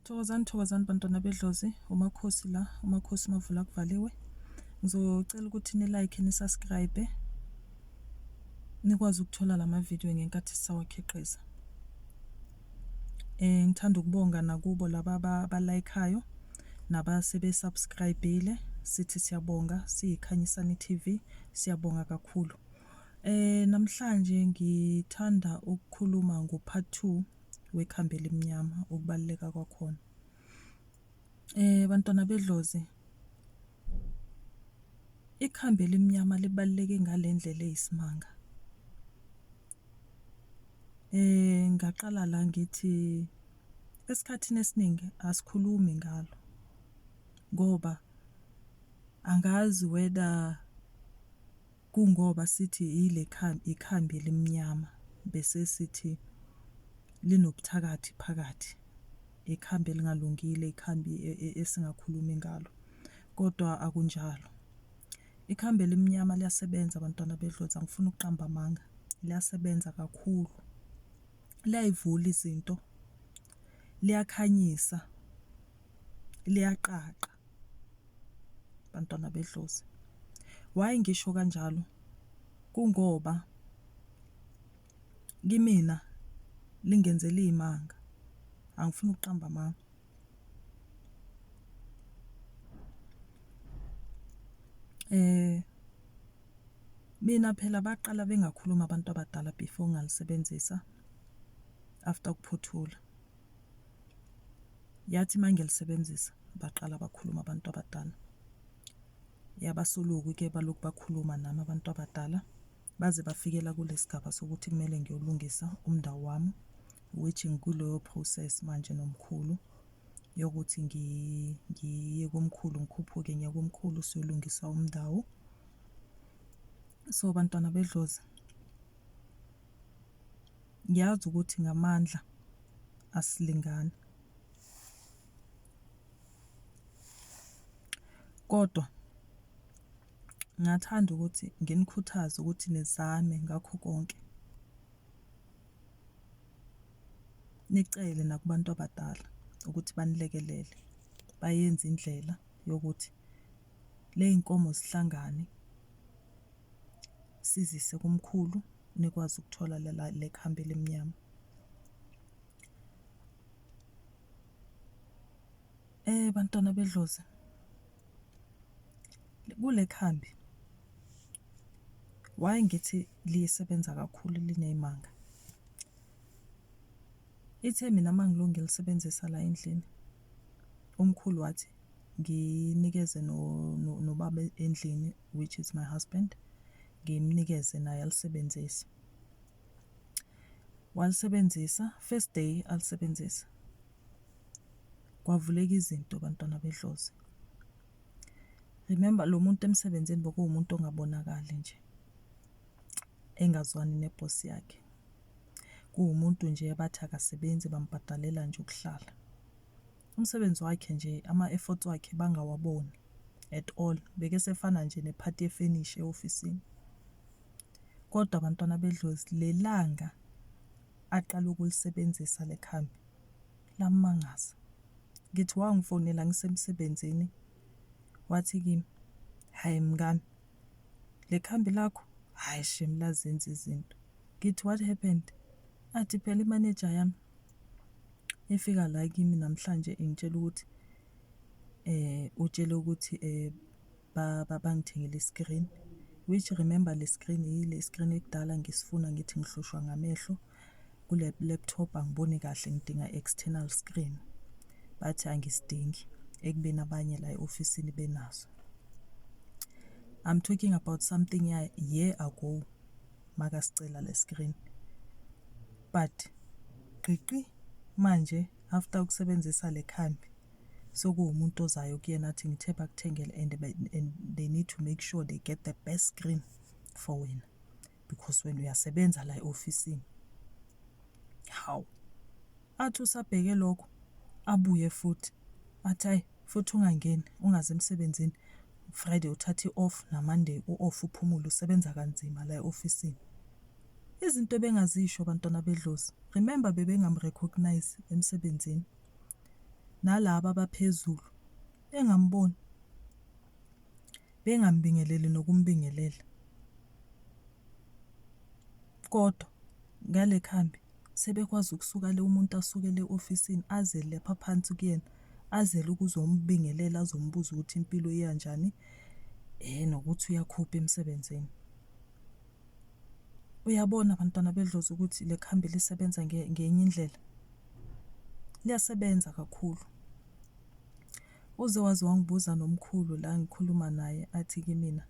Thokozani, thokozani bantwana bedlozi, uMakhosi la, uMakhosi Mavula kuvaliwe. Ngizocela ukuthi ni-like, ni-subscribe, nikwazi ukuthola lama video ngenkathi sisawakhiqiza. Ngithanda ukubonga nakubo laba abalikeayo nabasebe subscribe-ile, sithi siyabonga siyiKhanyisani TV, siyabonga kakhulu. Namhlanje ngithanda ukukhuluma ngo part 2 wekhambi elimnyama, ukubaluleka kwakhona. Bantwana bedlozi, ikhambi elimnyama libaluleke ngale ndlela eyisimanga. Ngaqala la ngithi esikhathini esiningi asikhulumi ngalo ngoba angazi whether Kungoba sithi yile khambi, ikhambi elimnyama bese sithi linobuthakathi phakathi, ikhambi elingalungile, ikhambi esingakhulumi ngalo, kodwa akunjalo. Ikhambi elimnyama liyasebenza bantwana bedlozi, angifuni ukuqamba amanga, liyasebenza kakhulu. Liyayivula izinto, liyakhanyisa, liyaqaqa. Bantwana bedlozi. Why ngisho kanjalo? Kungoba kimina lingenzela iy'manga, angifuni ukuqamba amanga. Mina phela baqala bengakhulumi abantu abadala before ngalisebenzisa after ukuphothula. Yathi uma ngilisebenzisa baqala bakhuluma abantu abadala. Yabasoloku ke balokhu bakhuluma nami abantu abadala baze bafikela kule sigaba sokuthi kumele ngiyolungisa umndawo wami, which ngikuleyo process manje nomkhulu yokuthi ngiye komkhulu, ngikhuphuke ngiye komkhulu siyolungisa umndawo. So bantwana bedlozi, ngiyazi ukuthi ngamandla asilingani. Kodwa ngingathanda ukuthi nginikhuthaze ukuthi nizame ngakho konke. Nicele nakubantu abadala ukuthi banilekelele, bayenze indlela yokuthi ley'nkomo zihlangane sizise kumkhulu nikwazi ukuthola lela lekhambi elimnyama. Bantwana bedlozi, kule khambi why ngithi lisebenza kakhulu liney'manga? Ithe mina uma ngilokhu ngilisebenzisa la endlini, umkhulu wathi nginikeze nobaba endlini, which is my husband, ngimnikeze naye alisebenzise. Walisebenzisa, first day alisebenzisa, kwavuleka izinto bantwana bedlozi. Remember lo muntu emsebenzini bekuwumuntu ongabonakali nje, engazwani nebhosi yakhe. Kuwumuntu nje abathi akasebenzi bambhadalela nje ukuhlala. Umsebenzi wakhe nje ama-efforts wakhe bangawaboni at all. Bekesefana nje nephathi yefenisha e-ofisini. Kodwa bantwana bedlozi lelanga aqala ukulisebenzisa le khambi lammangaza. Ngithi wangifonela ngisemsebenzini wathi kimi, hhayi mngani, le khambi lakho hhayi shame lazenza izinto. Ngithi what happened? Athi phela imaneja yami ifika la kimi namhlanje ingitshela ukuthi utshele ukuthi bangithengele i-screen, which remember le screen yile screen ekudala ngisifuna ngithi ngihlushwa ngamehlo kule laptop angiboni kahle ngidinga external screen. Bathi angisidingi ekubeni abanye la e-ofisini benaso. I'm talking about something ya year ago makasicela le screen, but gqiqi manje after ukusebenzisa le khambi sekuwumuntu ozayo kuyena athi ngithe bakuthengele and they need to make sure they get the best screen for wena because wena uyasebenza la e-ofisini. Hawu, athi usabheke lokho abuye futhi athi hayi futhi ungangeni ungaze emsebenzini Friday uthathe i-off na-Monday u-off uphumule usebenza kanzima la e-ofisini. Izinto ebengazisho bantwana bedlozi, remember bebengamrecognize emsebenzini. Nalaba abaphezulu bengamboni, bengambingeleli nokumbingelela. Kodwa ngale khambi sebekwazi ukusuka le umuntu asuke le ofisini aze lapha phansi kuyena, azele ukuzombingelela, azombuza ukuthi impilo iyanjani nokuthi uyakhupha emsebenzini. Uyabona bantwana bedlozi ukuthi le khambi lisebenza ngenye indlela? Liyasebenza kakhulu. Uze waze wangibuza nomkhulu la ngikhuluma naye athi kimina,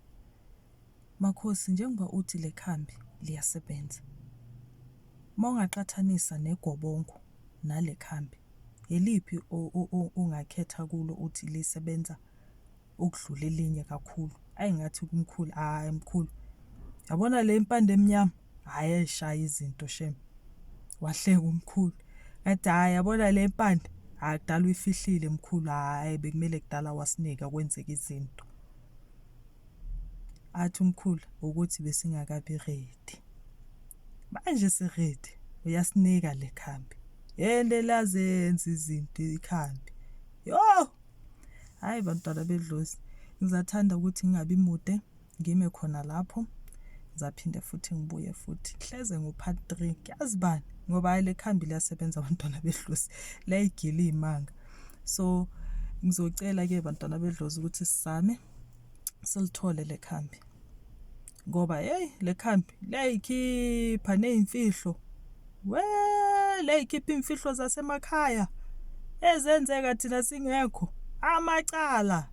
Makhosi, njengoba uthi le khambi liyasebenza, uma ungaqhathanisa negobongo nale khambi, yiliphi ongakhetha kulo uthi lisebenza ukudlula elinye kakhulu? Ayi ngathi kumkhulu, hhayi mkhulu, yabona le impande emnyama, hhayi ayishaya izinto shame. Wahleka umkhulu, ngathi hhayi yabona le mpande, hhayi kudala uyifihlile mkhulu, hhayi bekumele kudala wasinika kwenzeka izinto. Athi umkhulu ukuthi besingakabi ready. Manje si-ready, uyasinika le khambi. Ende lazenza izinto ikhambi. Yo! Hhayi bantwana bedlozi, ngizathanda ukuthi ngingabi mude, ngime khona lapho. Ngizaphinde futhi ngibuye futhi. Hleze ngo-part 3, kuyazi bani ngoba hhayi le khambi liyasebenza bantwana bedlozi, liyayigila iy'manga. So ngizocela-ke bantwana bedlozi ukuthi sizame silithole le khambi ngoba hey le khambi liyayikhipha ney'mfihlo. We liyayikhipha iy'mfihlo zasemakhaya ezenzeka thina singekho, amacala.